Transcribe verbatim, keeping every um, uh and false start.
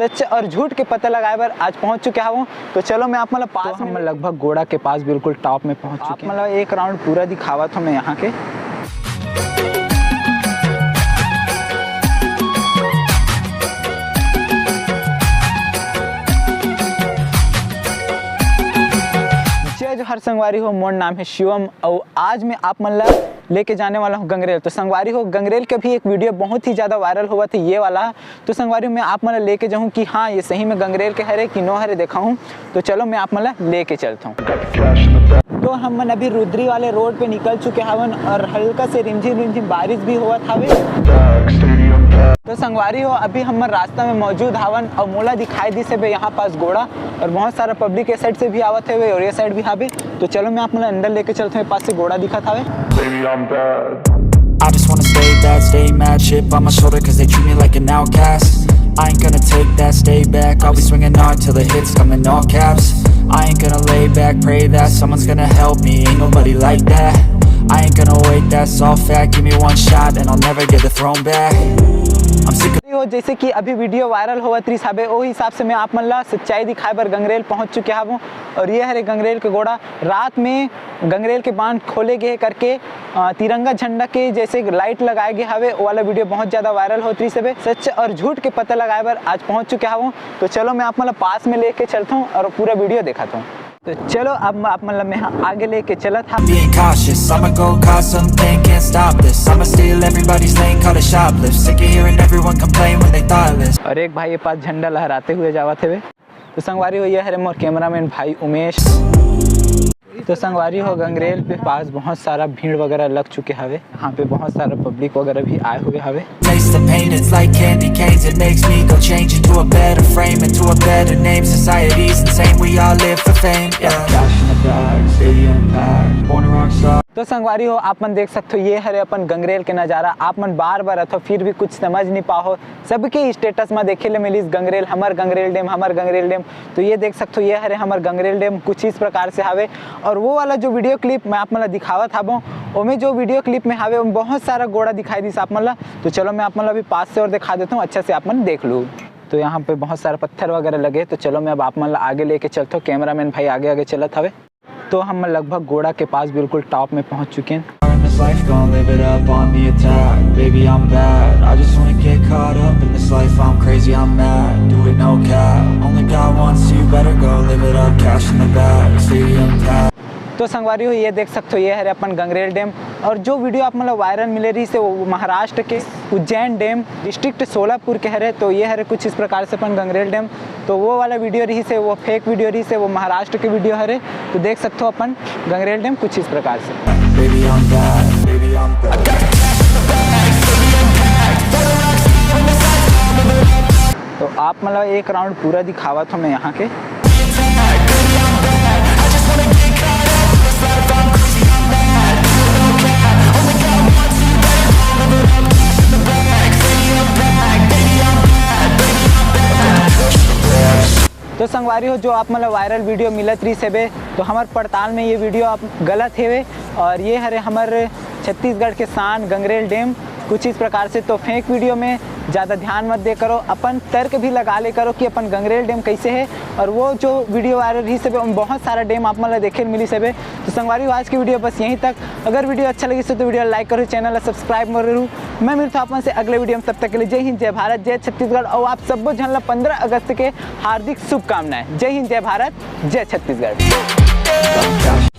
सच और झूठ के पता लगाए बर आज पहुंच चुके हवं। तो चलो, मैं आप मन ला पास तो में हम लगभग गोड़ा के पास बिल्कुल टॉप में पहुंच आप चुके हन। मतलब एक राउंड पूरा दिखावत हवं मैं यहाँ के। जय जोहार संगवारी हो, मोर नाम है शिवम, और आज मैं आप मन ला लेके जाने वाला हूँ गंगरेल। तो संगवारी हो, गंगरेल के भी एक वीडियो बहुत ही ज़्यादा वायरल होवत हे, ये वाला। तो संगवारी हो, मैं आप मन ला लेके जाहूँ कि हाँ, ये सही में गंगरेल के हरे कि नो हरे, देखाहूँ। तो चलो, मैं आप मन ला लेके चलता हूँ। तो हम मन अभी रुद्री वाले रोड पे निकल चुके हवन और हल्का से रिमझिम रिमझिम बारिश भी होवत हवे। तो संगवारी हो, अभी हम मन रास्ता में मौजूद हवन और मोला दिखाई दिस हवे यहाँ पास गोड़ा, और बहुत सारा पब्लिक ये साइड से भी आवत हवे और ये साइड भी हवे। तो चलो, मैं आप मन ला अंदर लेके चलता हूँ, ये पास से गोड़ा दिखत हवे। I just wanna stay bad, stay mad, chip on my shoulder cause they treat me like an outcast. I ain't gonna take that, stay back, I'll be swinging hard till the hits come in all caps. I ain't gonna lay back, pray that someone's gonna help me, ain't nobody like that. I ain't gonna wait, that's all fact, give me one shot and I'll never get the throne back. I'm sick of हो, जैसे कि अभी video viral होवत रिस हवे, ओ हिसाब से मैं आप मन ला सच्चाई दिखाए बर गंगरेल पहुंच चुके हवं। और ये हरे गंगरेल के गोड़ा, रात में गंगरेल के बांध खोले गए करके अ, तिरंगा झंडा के जैसे लाइट लगाए गए हवे, वो वाला वीडियो बहुत ज़्यादा वायरल होत रिस हवे। सच और झूठ के पता लगाए बर आज पहुंच चुके हवं। तो चलो, मैं आप मन ला पास में लेके चलता हूँ और पूरा वीडियो देखाता हूँ। तो चलो, अब मैं आप मन ला मैं आगे लेके चलत हवं। Being cautious, I'ma go cause something, can't stop this. I'ma steal everybody's lane, call it shoplift. Sick of hearing everyone complain when they thoughtless. और एक भाई ये पास झंडा लहराते हुए जावत हवे। तो संगवारी हो, ये हरे मोर कैमरामैन भाई उमेश। तो संगवारी हो, गंगरेल पे पास बहुत सारा भीड़ वगैरह लग चुके हवे, यहाँ पे बहुत सारा पब्लिक वगैरह भी आए हुए हवे। Taste the pain, it's like candy canes. It makes me go change into a better frame, into a better name. Society's insane, we all live for fame, yeah. Cash in the bag, stadium packed, born a rock star. तो संगवारी हो, आप मन देख सकते हो, ये हरे अपन गंगरेल के नज़ारा। आप मन बार बार अथवा फिर भी कुछ समझ नहीं पाहो, सबके स्टेटस में देखे ले मिलिस गंगरेल, हमर गंगरेल डैम, हमर गंगरेल डैम। तो ये देख सकते हो, ये हरे हमर गंगरेल डैम कुछ इस प्रकार से हवे। और वो वाला जो वीडियो क्लिप मैं आप मन ला दिखावत हवं, ओमे जो वीडियो क्लिप में हवे, ओमे बहुत सारा गोड़ा दिखाई दिस आप मन ला। तो चलो, मैं आप मन ला अभी पास से और दिखा देता हूँ, अच्छा से आप मन देख लू। तो यहाँ पे बहुत सारा पत्थर वगैरह लगे। तो चलो, मैं अब आप मन ला आगे लेके चलता हूँ, कैमरामैन भाई आगे आगे चलत हवे। तो हम लगभग गोड़ा के पास बिल्कुल टॉप में पहुँच चुके हैं। In this life, gon' live it up on the attack. Baby, I'm bad. I just wanna get caught up in this life. I'm crazy, I'm mad. Do it no cap. Only got once, so you better go live it up. Cash in the bag, stadium packed. तो संगवारी हो, ये देख सकते हो, ये हरे अपन गंगरेल डैम। और जो वीडियो आप मन ला वायरल मिले रहिस हे, वो महाराष्ट्र के उज्जैन डैम, डिस्ट्रिक्ट सोलापुर के हरे। तो ये हरे कुछ इस प्रकार से अपन गंगरेल डैम। तो वो वाला वीडियो रहिस हे, वो फेक वीडियो रहिस हे, वो महाराष्ट्र के वीडियो हरे। तो देख सकते हो अपन गंगरेल डैम कुछ इस प्रकार से। Baby, I'm bad. Baby, I'm bad. तो आप मन ला एक राउंड पूरा दिखावत हवं मैं यहाँ के। तो संगवारी हो, जो आप मन ला वायरल वीडियो मिलत रहिस हेबे, तो हमर पड़ताल में ये वीडियो आप गलत हेवे। और ये हरे हमर छत्तीसगढ़ के शान गंगरेल डैम कुछ इस प्रकार से। तो फेक वीडियो में ज़्यादा ध्यान मत दे करो, अपन तर्क भी लगा ले करो कि अपन गंगरेल डैम कैसे है। और वो जो वीडियो वायरल रहिस हेबे, ओमे बहुत सारा डैम आप मन ला देखे ल मिलिस हेबे। तो संगवारी हो, आज की वीडियो बस यहीं तक। अगर वीडियो अच्छा लगिस हे तो वीडियो ला लाइक करो, चैनल ला सब्सक्राइब करो। मैं मिलता हूँ आप मन से अगले वीडियो में, तब तक के लिए जय हिंद, जय भारत, जय छत्तीसगढ़। और आप सबो झन ला पंद्रह अगस्त के हार्दिक शुभकामनाएं। जय हिंद, जय भारत, जय छत्तीसगढ़।